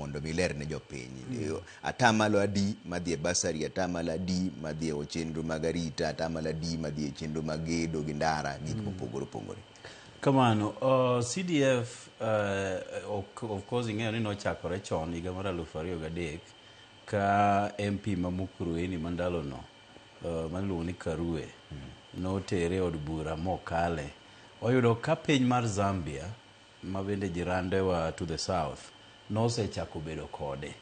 Mondo mi iler ne jopiny. Atamalo adi madhi e bursary, atamalo adi madhi e chenro mag arita, atamalo adi madhi e chenro mag gedo gi ndara, gik mopogore opogore. Kamano, CDF of course ing'eyo ni nochakore chon higa mar 2003 ka MP ma Mukurweini mandalono maniluongo ni Karue notere e od bura mokale. Oyudo ka piny mar Zambia ma bende jirandewa to the south nosechako bedo kode.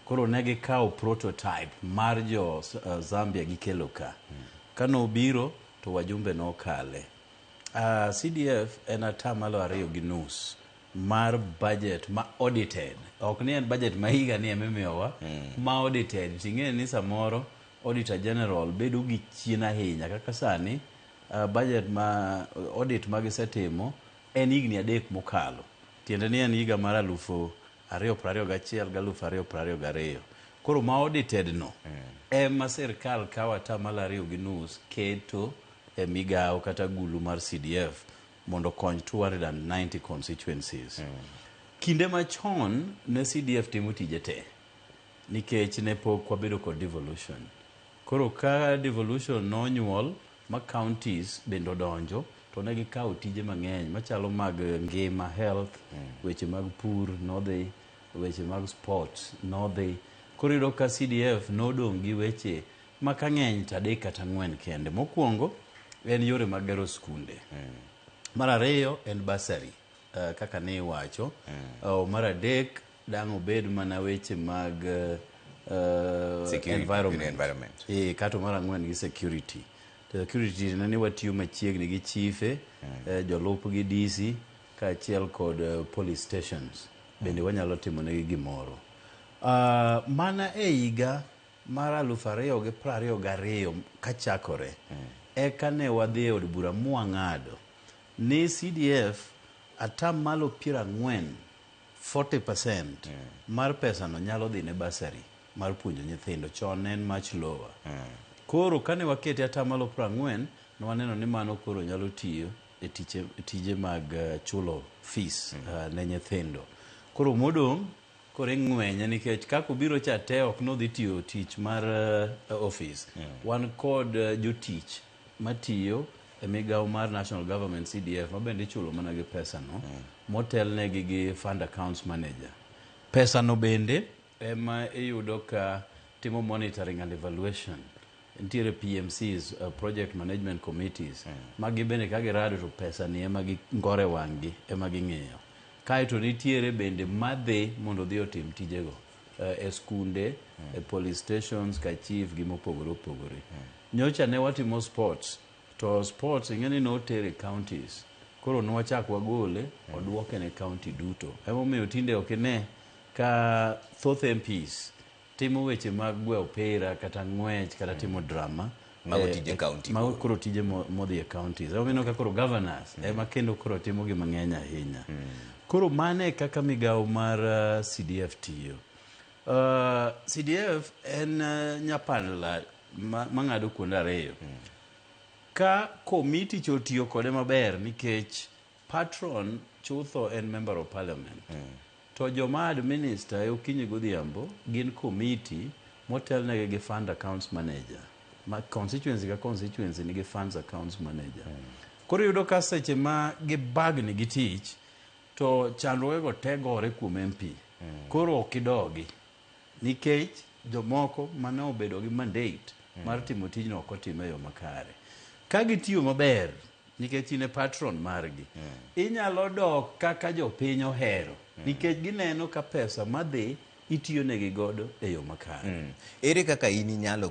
Koro ne gikawo prototype mar jo Zambia gikelo ka. Kanobiro to wajumbe nokale. CDF en 2.5% mar budget ma audited. Ok ni en budget ma higa ni ema imiyowa, ma audited. Ting'e ni samoro Auditor General bedo gi chien ahinya kaka sani budget ma audit ma gisetimo en higni 3 mokalo. Tiende ni en higa mar 2021 gi 2022. Koro ma audited no ema sirkal kawo 2.5% keto e migawo kata gulu mar CDF mondo okony 290 constituencies. Kinde machon ne CDF timo tije te nikech ne pok wabedo kod devolution. Koro ka devolution nonyuol ma counties bende odonjo to ne gikawo tije mang'eny machalo mag ngima, health, weche mag pur nodhi, weche mag sports nodhi. Koro iyudo ka CDF nodong' gi weche ma ka ng'eny to adek kata ang'wen kende. Mokwongo en yore mag gero skunde. Mar ariyo en bursary kaka ne iwacho. Mar adek dang' obed mana weche mag Security, environment. Environment. E, kato mar ang'wen gi security. To security ne ni watiyo machiegni gi chife, jolup gi DC kaachiel kod police stations bende wanyalo timo negi gimoro. Mana e higa mar 2022 kachakore eka ne wadhi e od bura mwang'ado ni CDF 40%, 40% mar pesano nyalo dhi ne bursary mar puonjo nyithindo. Chon ne en much lower. Koro kane wakete 40% ne waneno ni mano koro nyalo tiyo e tije mag chulo fees ne nyithindo. Koro modong' koro ing'wenye nikech kaka obiro cha te ok nodhi tiyo tich mar office. Wan kod jotich matiyo e migawo mar National Government CDF ma bende ichulo mana gi pesano motelnegi gi fund accounts manager. Pesano bende ema iyudo ka timo monitoring and evaluation. Nitiere PMCs, project management committees, ma gibende ka girado to pesa ni ema gingore wang'gi ema ging'iyo. Kaeto nitiere bende madhi mondo odhi otim tijego e skunde, e police stations, ka chief gi mopogore opogore. Nyocha ne watimo sports, to sports ing'e ni notere counties. Koro nwachak wagole, oduoke ne county duto. Emomiyo tinde ok ine ka thoth MPs timo weche mag gwe opira kata ng'wech kata timo drama. Mago tije county. Mago koro tije modhi e counties. Emomiyo ineno ka koro governors ema kendo koro timo gima ng'eny ahinya. Koro mano e kaka migawo mar CDF tiyo. CDF en nyapandla mang'ado kuonde ariyo. Ka komiti cha otiyo kode maber nikech patron chutho en member of parliament. To joma administer e okinyi godhiambo gin komiti motelnegi gi fund accounts manager. Ma constituency ka constituency nigi funds accounts manager. Koro iyudo ka seche ma gibagni gi tich to chandruogego te gore kuom MP. Koro ok idogi nikech jomoko mane obedo gi mandate mar timo tijno ok otime e yo makare. Ka gitiyo maber nikech in e patron margi, inyalo dok kaka jopiny ohero nikech gineno ka pesa madhi itiyonegi godo e yo makare. Ere kaka in inyalo